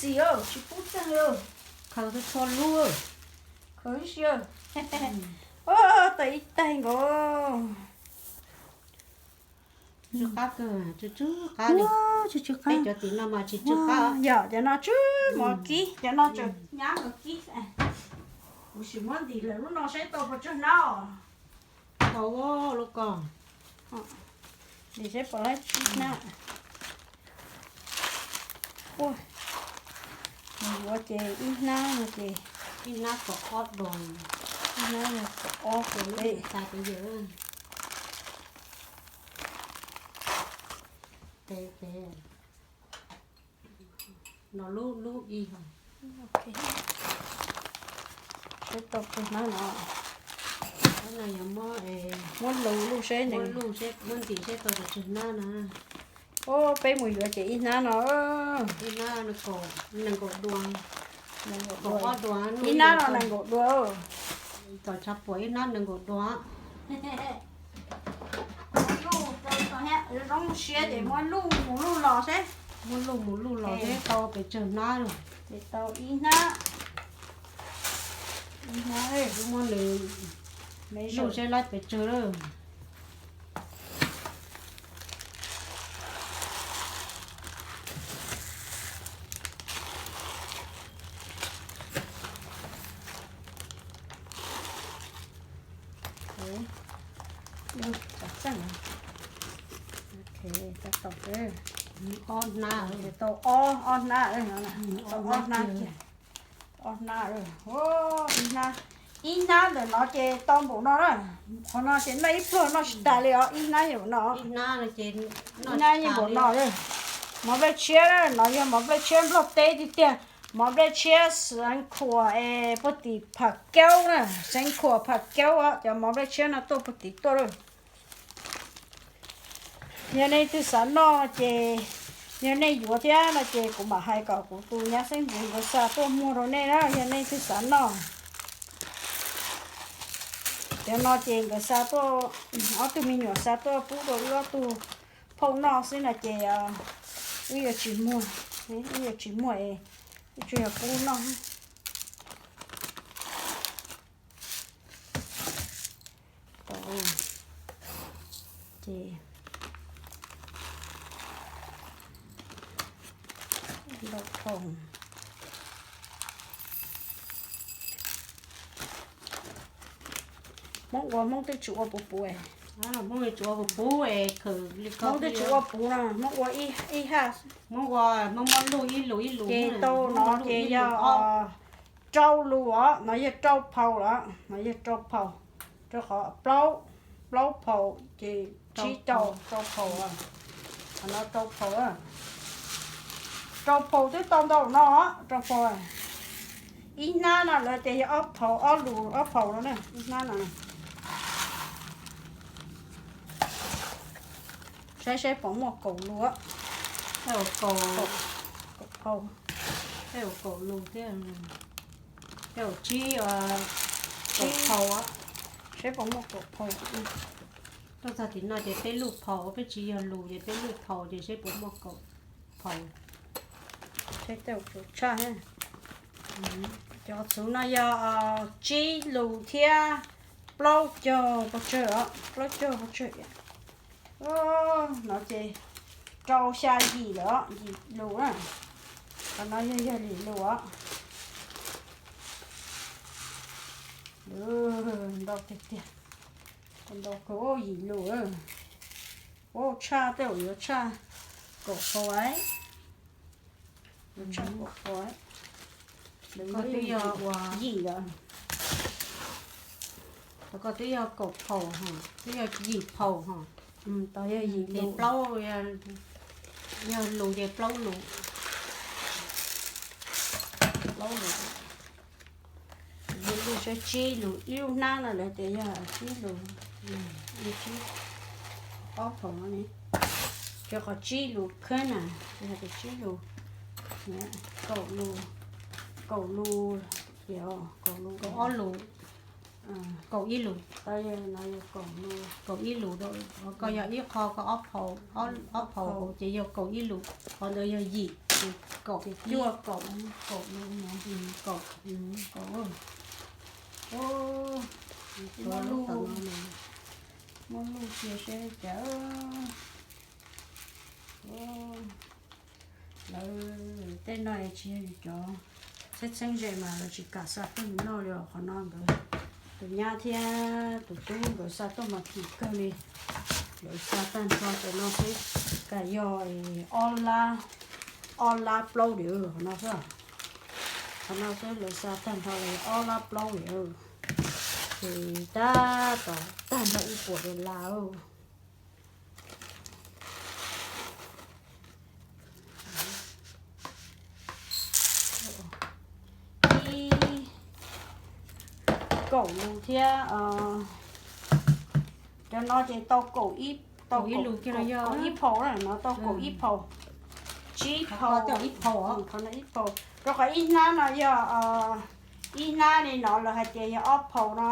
Txiv, tsis pub tag, khaws txhua lub, khaws ib si. Tau ib taig nkaus. Tsw qab kawg, tsw tsw qab li. Tsw tsw qab. Peb cov tim no mas tsis tsw qab. Yog cov no tsw mov kib, cov no tseem nyab mov kib. Kuv sim muab ntim lawm lub no seb tau pes tsawg hnab os. Tau lub ko. Ntim seb puas laib tsib hnab. Ua, nws yuav ces ib hnab no ces ib hnab kaum ob duas, ib hnab kaum ob ces lub peb tas ces yawg. Ces, ces no lub, lub ib. Seb tau pes hnab no. Hnab no yog muab, muab lug lub seb, muab lug seb, muab ntim seb tau pes tsawg hnab na. Ua, peb mus yuav ces ib hnab no, ib hnab nees nkaum duas, nees nkaum duas, ib hnab no nees nkaum duas. Txaus tshav puam, ib hnab nees nkaum duas. Zoo siab ces muab luj mus luj los seb, muab luj mus luj los seb tau pes tsawg hnab. Ces tau ib hnab, ib hnab, muab nws luj seb laib pes tsawg lawm. Ob hnab, tau ob, ob hnab, tau ob hnab kiag. Ob hnab, ib hnab ntawm no ces tau npaum no na. Qhov no ces noj ib pluag noj tsis tas li os, ib hnab yog npaum no. Ib hnab yog npaum no. Mov nplej tshiab no yog mov nplej tshiab nplog teb tiag tiag. Mov nplej tshiab xeev khuam es puag tim Pham Kaub na, xeev khuam Pham Kaub os, cov mov nplej tshiab no tuaj puag tim tuaj lawm. Yog nej twg xav noj ces, yog nej yuav thiab no ces kuv mam hais kom kuv tus nyab xeeb ntxwv nkawd xa tuaj muag rau nej na, yog nej twg xav noj. Cov no ces nkawd xa tuaj, ob tug me nyuam xa tuaj pub rau wb ob tug phauj noj xwb no ces wb yuav tsis muag, wb yuav tsis muag es wb tsuas yog pub noj. Ces ntau phau. Hmoob ua, Hmoob twb tsis ua puv puv. Hmoob twb tsis ua puv no, Hmoob ua ib haj. Hmoob ua, Hmoob muab luj ib lus ib lus. Ces tau no ces yog rau lus os, no yog rau phau los, no yog rau phau. Rau qhov plaub, plaub phau ces tsib caug, rau phau. Qhov no rau phau. Rau phau twb tau ntau no, rau phau. Ib hnab no lawv tias yog ob phau, ob lus ob phau no na, ib hnab no. Saib saib puas muaj kaum lus, kaum phau, kaum lus thiab, kaum tsib, kaum phau. Saib puas muaj kaum phau. Tuaj txog tim no ces peb lub phau, peb tsis yog lus ces peb lub phau ces saib puas muaj kaum phau. Saib tej tsuas tshaj. Cov txhuv no yog tsib lus thiab plaub caug pes tsawg os, plaub caug pes tsawg. No ces rau xya yim lawm, yim lus na. Qhov no yog yog yim lus os. Ntau tiag tiag, ntau kawg, yim lus. Ua tshaj tej zaum yuav tshaj kaum phau, yuav tshaj kaum phau. Koj twb yog ua yim lawm. Koj twb yog kaum phau, twb yog yim phau ho. Tau yog yim lus. Plaub, yog lus ces plaub lus. Plaub lus. Yog lus saib tsib lus, ib lub hnab no lawv tias yog tsib lus, tsib, ob phau no ne. Rau qhov tsib lus khab na, yog tias tsib lus, kaum lus, kaum lus, kaum lus, ob lus, kaum ib lus. Kaum ib lus, koj yog ib qho, koj ob phau, ob phau ces yog kaum ib lus, qhov ntawd yog yim. Kaum cuaj, kaum, kaum, kaum, kaum, muab lub, muab lub cia seb cas. Lawv tej no tsis yog yus cov txheeb txheeb ze mas lawv tsis kam xa tuaj noj li os. Qhov no nkawd, tus nyab thiab tus tub nkawd xa tuaj mas kim kawg li. Lawv xa tag nrho cov no xwb, kam yog ob lab, ob lab plaub diam qhov no xwb. Qhov no xwb lawv xa tag nrho li ob lab plaub diam. Ces tab tom tag nrho ib puas dollar. Ib, kaum lus thiab, cov no ces tau kaum ib, tau kaum ib phau na, no tau kaum ib phau, tsib phau, ib phau, qhov no ib phau. Rau qhov ib hnab no yog, ib hnab li no lawv hais tias yog ob phau no,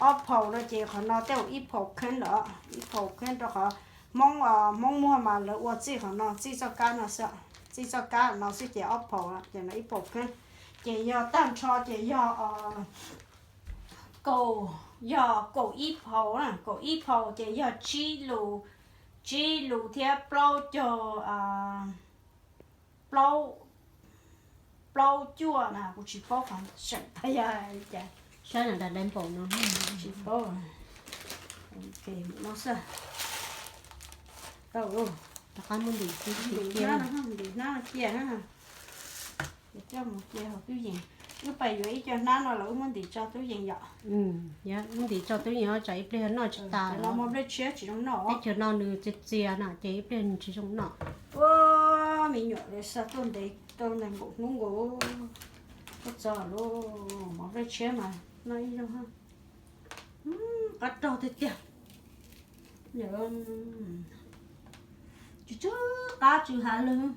ob phau no ces qhov no tej zaum ib phau kheeb lawm, ib phau kheeb rau qhov Hmoob, Hmoob muag mas lawv ua txij qhov no, txij txoj kab no xwb, txij txoj kab no xwb ces ob phau, ces no ib phau kheeb. Ces yog tag nrho ces yog kaum, yog kaum ib phau na, kaum ib phau ces yog tsib lus, tsib lus thiab plaub caug, plaub, plaub cuaj na, kuv tsis paub qhov seem yog li cas. Saib na, dai npaum no tsis paub. No xwb. Tau, rov qab muab ntim, ntim hnab no cia na. Coj mus cia hauv tub yees. Wb pais yuav ib co hnab no los wb muab ntim tso tub yees yom. Muab ntim tso tub yees, tsam ib pliag noj tsis tas. Cov no mov nplej tshiab tsis zoo noj. Teb chaws no nws txias txias na ces ib pliag nws tsis zoo noj. Ua, me nyuam xa tuaj ntev tau nees nkaum hnub nkaus, tuaj txog lub mov nplej tshiab mas noj ib zaug. Qab rog tiag tiag. Tsis tsw qab tsw hav lawm.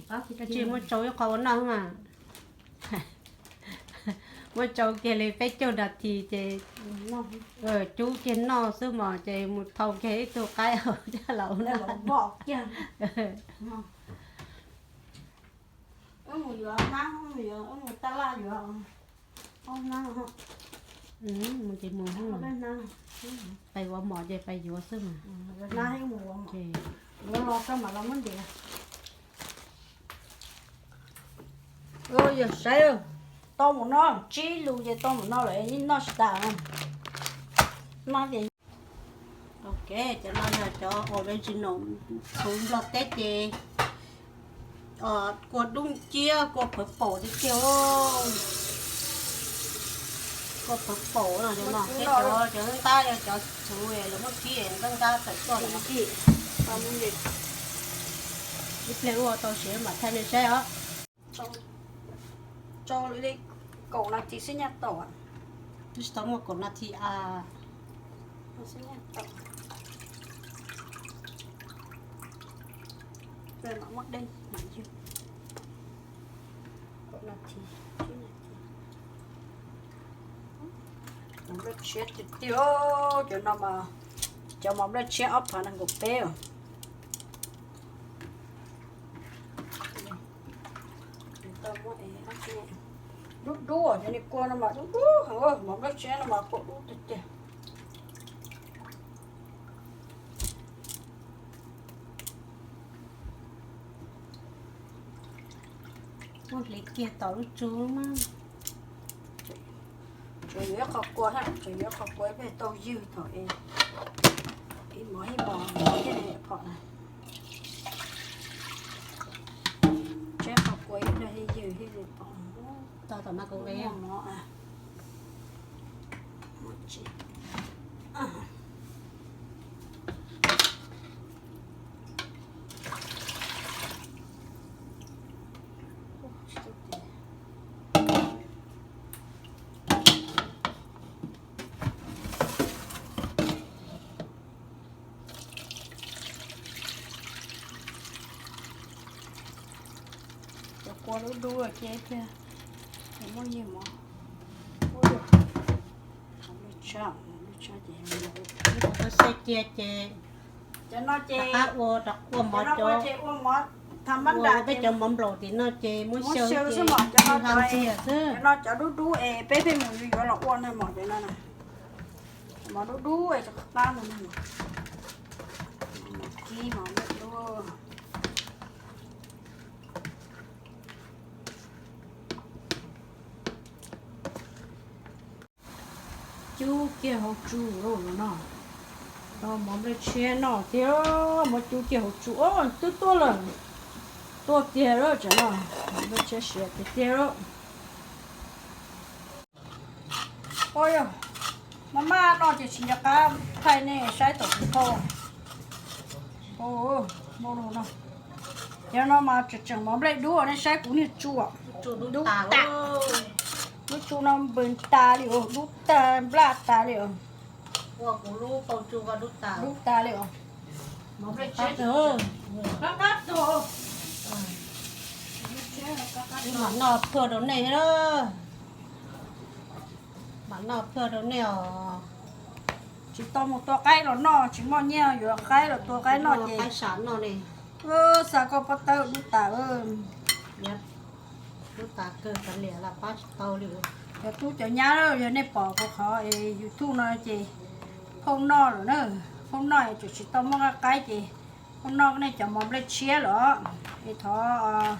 Qab tiag tiag. Muab tsau ib qho ua noj mas. Muab tsau kiag li peb caug nas this ces cub kiag noj xwb mas ces mus thau kiag ib tug qaib coj los ua noj. Wb mus yuav hnab, wb mus yuav, wb mus taj laj yuav ob hnab. Mus ces mus, pais ua mov ces pais yuav xwb mas. Yuav los tso mam los muab ntim. Yog saib, tau mus no, tsib lus ces tau mus no lawm, noj tsis tas. Noj ces, ok, cov no yog cov original txhuv Nplog teb ces kua dub nciab, kua pawv paum tiag tiag. Kua pawv paum no, cov no thiab cov, cov ntab yog cov txhuv lawv muab kib ntab ntab tawm tuaj. Ib pliag ua tau siav mam thaij nej saib os. Tsau li kaum nas this xwb nyaj tau. Twb tsis tau muaj kaum nas this a. Kaum nas this, tsib nas this. Mov nplej tshiab tiag tiag, cov no mas, cov mov nplej tshiab ob phav nees nkaum peb os. Dub dub, cov niag kua no mas dub dub heev, mov nplej tshiab no mas kua dub tiag tiag. Muab hliv kiag tom lub tsu mas. Tsuas yuav ib qho kua, tsuas yuav ib qho kua, ib pliag tau ywg thaum es ib mov ib mos thiaj li pom na. Tseb qho kua ib pliag thiaj ywg thiaj li pom. Tau tom mas kuv ve mov. Cov kua dub dub ces ib pliag muab ywg mov. Ua, lub tshab, lub tshab ces, xav cia ces, cov no ces rov qab ua, rov ua mov, cov no ces ua mov Peb cov mov nplaum tim no ces muab xyaw xwb mas cov no cov, cov no cov dub dub es peb pheej mus yuav los ua na mog cov no. Mov dub dub es qab no. Cub kiag hauv tsu no. Mov nplej tshiab noj thiab, muab cub kiag hauv tsu, twb tuaj lawm. Tuaj tiag lawm, tsam no mov nplej tshiab siav tiag tiag lawm. Ua yog maj maj no ces tsis nco qab thaij nej saib tom tus thauj. Cov no mas tseem tseem mov nplej dub, nej saib kuv niag tsu, dub tas, lub tsu no npws tas li os, dub tas nplaj tas li os. Dub tas li os. Wb mam noj phaj rau nej, mam noj phaj rau nej os. Tsis tau mus tua qaib los noj, tsis muaj nyiaj yuav qaib los tua qaib noj ces, xa koj pob tawb dub tas. Dub tas kawg, kav liam, pab tsis tau li. Cov tub cov nyab, yog nej pom kuv qhov YouTube no ces phauj noj lawm na, phauj noj es tseem tsis tau muaj nqaij qaib ces phauj noj nej cov mov nplej tshiab lawm. Es thov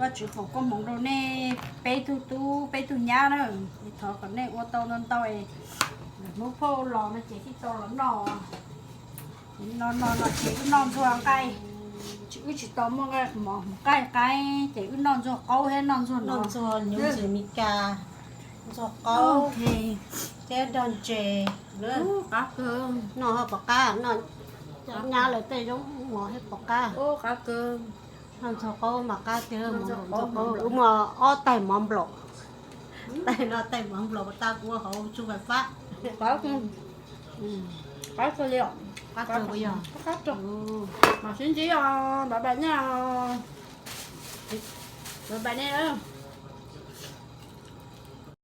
Vajtswv foom koob hmoov rau nej peb tug tub peb tug nyab na. Es thov kom nej ua tau ntau ntau es lwm hnub phauj los no ces thiaj tau los noj. No no no ces wb noj ntxuag nqaij, wb tsis tau muaj nqaij mov nqaij qaib ces wb noj ntxuag qaub thiab noj ntxuag no, ntxuag nyob ntxwg Mes Kas, ntxuag qaub thiab nrog ntses. Qab kawg. Noj ho pom qab, noj nyab lawv tej zaub mov thiab pom qab. Qab kawg. Noj ntxuag qaub mas qab tiag, ntxuag qaub, wb muaj ob tais mov nplaum. Tais no tais mov nplaum tas kuv ua hauv tsu fais fab. Qab kawg. Qab kawg li os. Qab kawg. Mam sib ntsib os, bye bye nej os. Bye bye nej.